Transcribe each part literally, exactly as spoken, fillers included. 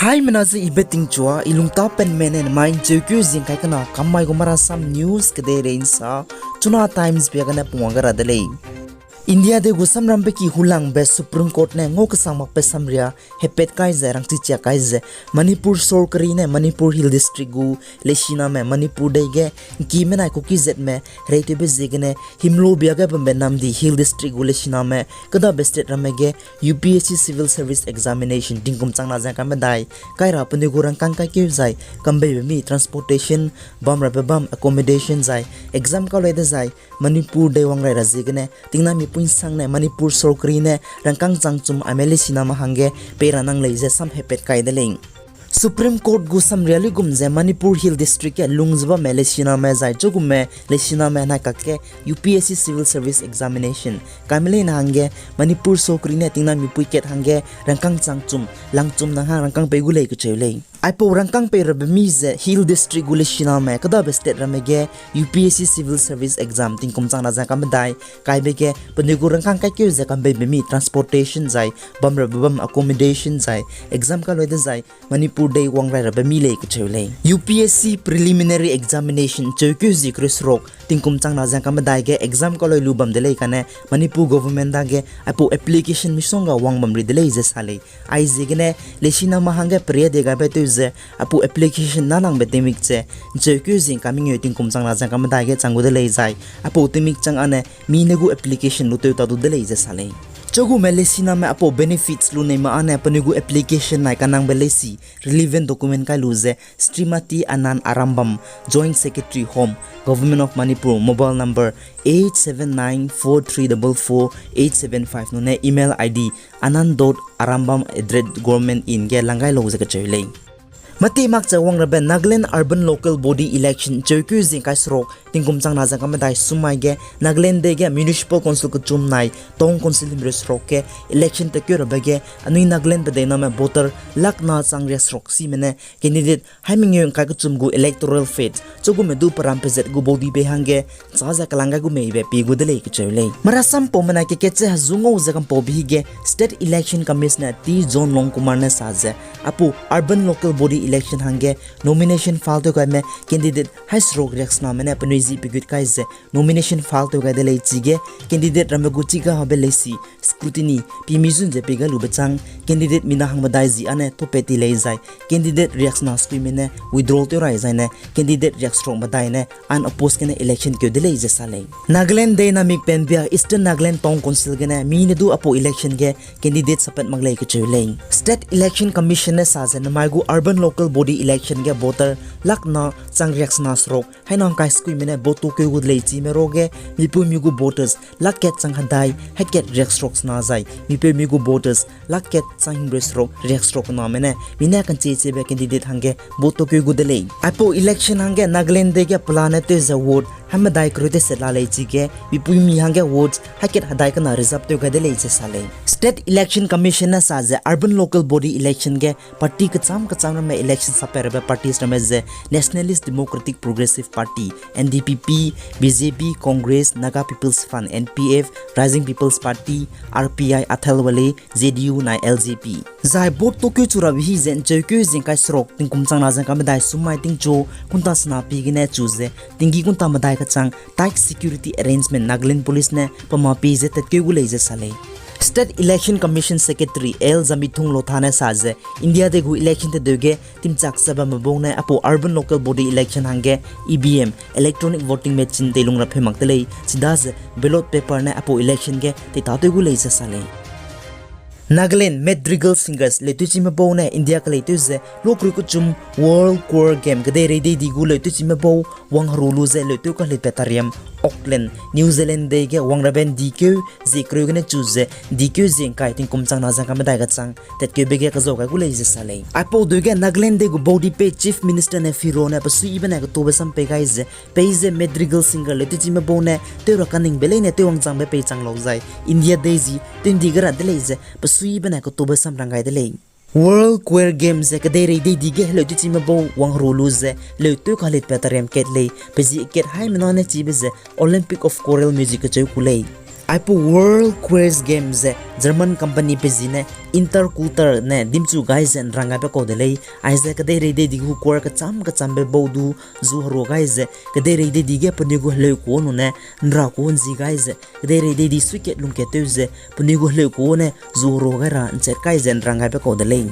Haimena ze I Betingchua, I lungtapenme ne nemai ’ncheukeu zing kai kena kammai gu marasam news kedeirei ’nsa, Chuna Times pia gene pungwang ga ra de lei. India dei gu samrambe ki hulangbe Supreme Court ne ngau kesang makbe samria hepat kai ze rangchichia kai ze, Manipur sorkari ne Manipur Hill District gu lesiname Manipur dei ge ’ngki menai Kuki zatme hereitewbe ziegene himlo bia ge bambe namdi Hill District gu lesiname kêdabe state ramme ge U P S C Civil Service Examination tingkum changna ze ’ngkai medai kai ra penui gu rangkâng kaikeu zai kambeibe mi transportation, bam rabe bam accommodation zai exam kaloi dezai Manipur dei wang rai ra ziegene tingnamipui ’nsang ne Manipur sorkari ne rangkâng changchum aime lesiname hangge pei ra nang lei ze sam hepat kai de lei. Supreme Court gu samria luigum ze Manipur Hill District ge lung ze bamme lesiname zai chugume lesiname nai kakge U P S C Civil Service Examination kaime leine hangge Manipur sorkari ne tingnamipui kat hangge rangkâng changchum, langchum nang hang rangkâng pei gu lei kecheu lei. Aipau rangkâng pei rabe mi ze Hill District gu lesiname kêdabe state ramme ge U P S C Civil Service Exam tingkum changna ze ’ngkai medai kaibe ge penui gu rangkâng kaikeu ze kambeibe mi transportation zai bam rabe bam accommodation zai exam kaloi dezai Manipur dei wang rai rabe mi lei kecheu lei. U P S C Preliminary Examination ’ncheukeu zi kereu seruk tingkum changna ze ’ngkai medai ge exam kaloi lu bam de lei kane Manipur government dage aipau application misongga wang bam ri de lei ze sa lei. Aiziegene lesiname hangge peria dei gaibe tew ze aipau application nâlangbe tingmik ze ’ncheukeu zi ’ngkai mengeu tingkum changna ze ’ngkai medai ge chang gu de lei zai aipau tingmik chang âne mi ne gu application lu tew ta du de lei ze sa lei. Chugume lesiname aipau benefits lu neime âne penui gu application nai kanangbe leisi relevant document kai lu ze Srimati Anand Arambam, Joint Secretary Home, Government of Manipur, mobile number eight seven nine four three double four eight seven five nune email I D anand dot arambam at the rate government in ge lang gai lau ze kacheu lei. Mâti mak ze wang rabe Nagaland Urban Local Body Election ’ncheukeu zi ’ngkai seruk tingkum changna ze ’ngkai medai summai ge Nagaland dei ge Municipal Council kechum nai Town Council himreu seruk ge election tatkeu rabe ge anui Nagaland pedeiname voter lakh na chang riak seruk sime ne candidate hai mengeu ’ngkai kechum gu electoral fees chugume du peram pezat gu body pei hangge châ ze kelang gai gu meibe pie gu de lei kacheu lei. Marasam paume nai kekat ze hezu ngau ze kampaube hige State Election Commissioner T John Longkumar ne sa ze aipau Urban Local Body Election hangge nomination file tew gaime candidate hai seruk riak sename ne penui zi pegut kai ze nomination file tew gai de lei chige candidate ramme gu chi ga habe leisi scrutiny pimi zun ze pei gai lube chang candidate mina hang medai zi âne topat ti lei zai candidate riak sena sekuime ne withdraw tew rai zaine candidate riak seruk medai ne unopposed gene election keu de lei ze sa lei. Nagaland dei namik penbia Eastern Nagaland Town Council gene mi ne du aipau election ge candidate sapat mak lei kacheu lei. State Election Commission ne sa ze nemai gu Urban Local Body Election ge voter lakh na chang riak sena seruk hai na ’ngkai sekuime ne vote tokeu gu de lei chime ruage mipuimi gu voters lakh kat chang hedai haikat riak seruk sena zai mipeumi gu voters lakh kat chang himreu seruk riak seruk name ne mi ne kanchie chiebe candidate hangge vote tokeu gu de lei. Aipau election hangge Nagaland dei ge pelane tew ze vote hai medai kereu teset la lei chige mipuimi hangge vote haikat hedai kena reserve tew gai de lei ze sa lei. State Election Commission ne sa ze Urban Local Body Election ge party kecham kecham ramme election sapat rabe parties ramme ze Nationalist Democratic Progressive Party, N D P P, B J P, Congress, Naga People's Front, N P F, Rising People's Party, R P I, Athalwale, J D U nai L J P. Zai vote tokeu chu rabe hi ze ’ncheukeu zi ’ngkai seruk tingkum changna ze ’ngkai medai summai tingchu kunta sena pi gene chu ze tinggi kunta medai kechang tight security arrangement Nagaland Police ne pema pi ze tatkeu gu lei ze sa lei. State Election Commission Secretary L Zamithung Lotha ne sa ze India dei gu election tedeu ge timchak ze bamme bau ne aipau Urban Local Body Election hangge E V M, electronic voting machine teilung ra pheu mak de lei, chidaze ballot paper ne aipau election ge teitatew gu lei ze sa lei. Nagaland Madrigal Singers leutewchime bau ne India keleitew ze lokrui kechum World Choir Game kedeirei dei di gu leutewchime bau wangheru lu ze leutew kahlitbe tariam Auckland, New Zealand dei ge wang rabe ’ndikeu zie kereu gene chu ze ’ndikeu zie ’ngkai tingkum changna ze ’ngkai medai kechang tatkeube ge kezau gai gu lei ze sa lei. Aipau deu ge Nagaland dei gu baudipei Chief Minister Neiphiu Rio ne pesuiyibe ne ketube sam pei gai ze peize Madrigal Singer leutewchime bau ne tew ra kaningbe leine tew wangchangbe peichang lau zai India dei zi tew ’ndi ge ra de lei ze pesuiyibe ne ketube sam rang gai de lei. World Choir Games ze kedeirei dei di ge heleutewchime bau wangheru lu ze leutew kahlitbe tariam kat lei, pe zie kat haimena ne chibe ze Olympic of Choral Music kacheu ku lei. Aipau World Quiz Games ze German company pe zi ne Intercooler ne dimchu gai ze nrang gaibe kau de lei. Aize kedeirei dei di gu kuar kecham kechambe bau du zu herua gai ze kedeirei dei di ge penui gu heleu ku nu ne nra ku nzi gai ze kedeirei dei di suikat lungkat tew ze penui gu heleu ku ne zu herua gai ra nchat kai ze nrang gaibe kau de lei.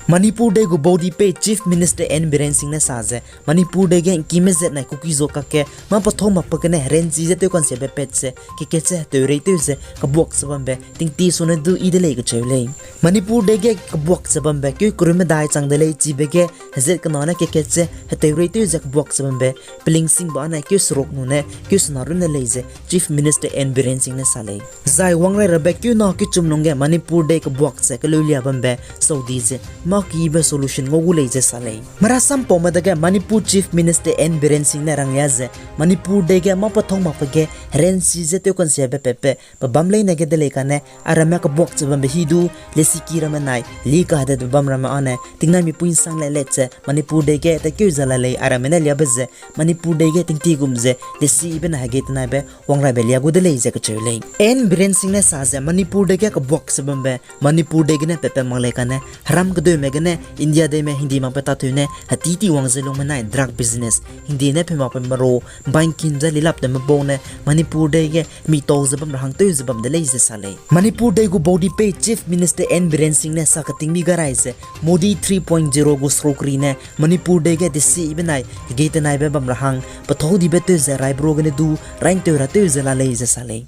Manipur dei gu baudipeu Chief Minister N Biren Singh ne sa ze, Manipur dei ge ngkime zet nai Kuki-Zo kakge mâ pethau makbe gene herenchi ze tew kansiabe pat ze kekat ze heteurei tew ze kebuak ze bambe tingti sune du yi de lei kacheu lei. Manipur dei ge kebuak ze bambe keu kereu medai chang de lei chibe ge hezat kena ne kekat ze heteurei tew ze kebuak ze bambe peling sing ba ne keu seruk nu ne keu sena runne lei ze Chief Minister N Biren Singh ne sa lei. Zai wangrai rabe keu na kechum lungge Manipur dei kebuak ze keleulia bambe sau di ze mâ keyibe solution ngau gu lei ze sa lei. Mara sampaume dage Manipur Chief Minister N Biren Singh ne ranglia ze Manipur dei ge mâ pethau makbe ge herenchi ze tew kansiabe patbe pe bam leine ge de lei kane, aramme kebuak ze bambe hi du, lesiki ramme nai li kahedetbe bam ramme â ne tingnai mipui nsang le let ze Manipur dei ge tekeu ze la lei aramme ne liabe ze Manipur dei ge tingti gum ze lesibe na hegei tenaibe wangraibe lia gu de lei ze kacheu lei. N Biren Singh ne sa ze Manipur dei ge kebuak ze bambe Manipur dei gene patbe mak lei kane, heram kedeume gene India deime hingdi makbe tatew ne hetiti wang ze lungme nai drug business, hingdi ne phe makbe mero, bangkin ze lilap tewme bau ne Manipur dei ge mitau ze bam ra hang tew ze bam de lei ze sa lei. Manipur dei gu baudipeu Chief Minister N Biren Singh ne sa keting mi garai ze Modi three point zero gu sorkari ne Manipur dei ge desibe nai hegei tenaibe bam ra hang pethau dibe tew ze raibro gene du raingtew ra tew ze la lei ze sa lei.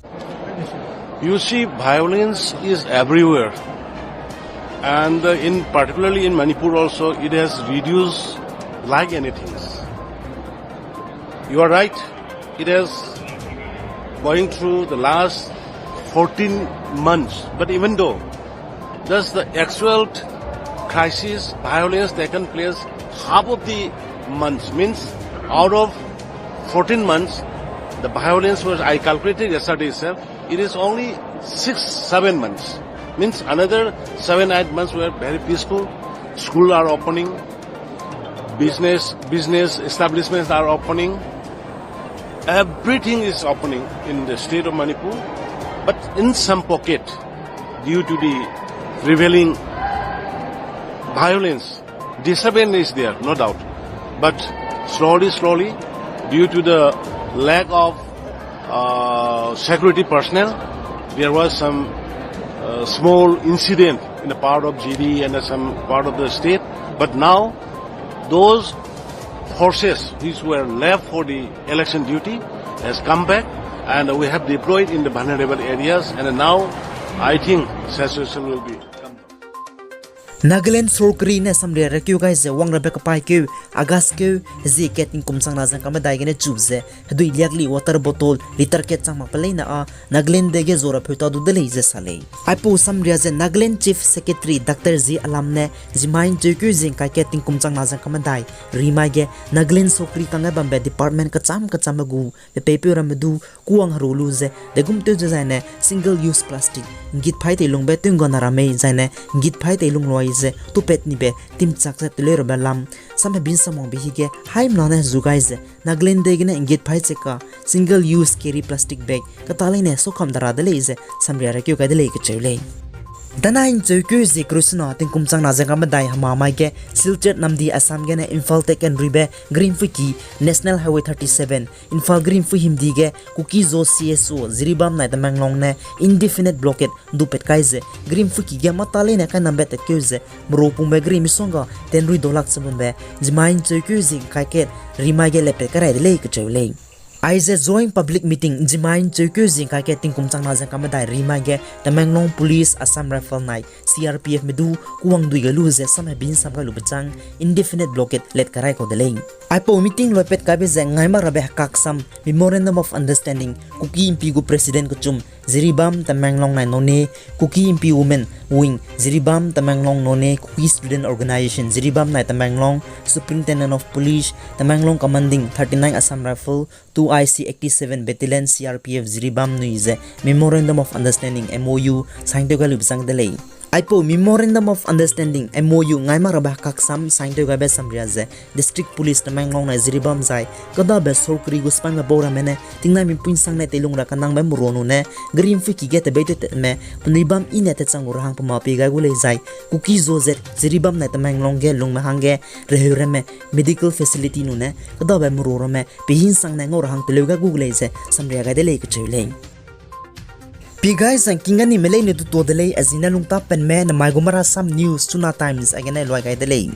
You see, violence is everywhere. And, uh, in particularly in Manipur also, it has reduced like anything. You are right, it has going through the last fourteen months. But even though just the actual crisis, violence taken place half of the months, means out of fourteen months, the violence was, I calculated yesterday itself, it is only six, seven months. Means another seven, eight months were very peaceful. School are opening, business, business establishments are opening. Everything is opening in the state of Manipur, but in some pocket, due to the prevailing violence, discipline is there, no doubt. But slowly, slowly, due to the lack of, uh, security personnel, there was some, uh, small incident in the part of G D and some part of the state. But now, those forces which were left for the election duty has come back, and we have deployed in the vulnerable areas, and now I think situation will be Nagaland sorkari ne samria rakeu gai ze wangrabe kepaîkeu, August keu, hezie kat tingkum chang na zengka medai gene chube ze hedui liakli water bottle litre kat chang makbe leine â Nagaland dei ge zo ra pheu ta du de lei ze sa lei. Aipau samria ze Nagaland Chief Secretary Doctor G Alam ne zimmai ncheukeu zingkai kat tingkum chang na zengka medai rimai ge Nagaland sorkari kangge bambe department kecham kechambe gu pepeipeu ramme du kuwang heru lu ze degum tew ze zaine single use plastic, nggit phaî teilungbe tewngga na ra mei zaine nggit phaî teilung luai ze tupat nibe timchak ze teleu rabe lam, sam hebi nsamwangbe hige haimena ne hezu gai ze Nagaland dei gene nggit phaî cheka single use carry plastic bag keta leine sokam da ra de lei ze samria rakeu gai de lei kacheu lei. Danai ncheukeu zie kerusena tingkum chang na zengka medai hemamai ge Silchar namdi Assam gene Imphal tat kenruibe Green Fuki National Highway thirty seven, Imphal Green Fuhimdi ge Kuki-Zo C S O Jiribam nai Tamenglong ne indefinite blockade dupat kai ze Green Fuki ge mata leine kainambe tatkeu ze merupungbe geri misongga tenrui dolak ze bambe zimmai ncheukeu zie ngkai kat rimai ge lepet karai de lei kacheu lei. Aize joint public meeting zimmai ncheukeu zie ngkai kat tingkum chang na zengka medai rimai ge Tamenglong Police, Assam Rifle nai C R P F me du kuwang dui gai lu ze sam hebi nsam gai lube chang indefinite blockade let karai kau de lei. Aipau meeting loipat kaibe ze ngai mak rabe hekaksam Memorandum of Understanding Kuki Inpi gu President kechum Jiribam Tamenglong nai Noney, Kuki Inpi Women Wing Jiribam Tamenglong, Noney Kuki Student Organisation Jiribam nai Tamenglong, Superintendent of Police Tamenglong, Commanding thirty-nine Assam Rifle, two I C eighty-seven Battalion C R P F Jiribam nui ze Memorandum of Understanding, M O U, sign tew gai lube chang de lei. Aipau Memorandum of Understanding, M O U, ngai mak rabe hekaksam sign tew gaibe samria ze District Police Tamenglong ne Jiribam zai kêdabe sorkari gu sipaime bau ramme ne tingnai mipuinsangne teilung ra kanangbe merua nune geri mpuiki ge tebei tewtatme penui bam i ne tachang gu rahang pema pie gai gu lei zai Kuki-Zo zet Jiribam nai Tamenglong ge lungme hangge reheu ramme medical facility nune kêdabe merua ramme pei hinsangne ngau rahang teleu gai gu lei ze samria gai de lei kacheu lei. Pie gai zangking ga nime leine du tuâ de lei, a zine lungtapenme nemai gu Marasam News, Chuna Times, a gene luai gai de lei.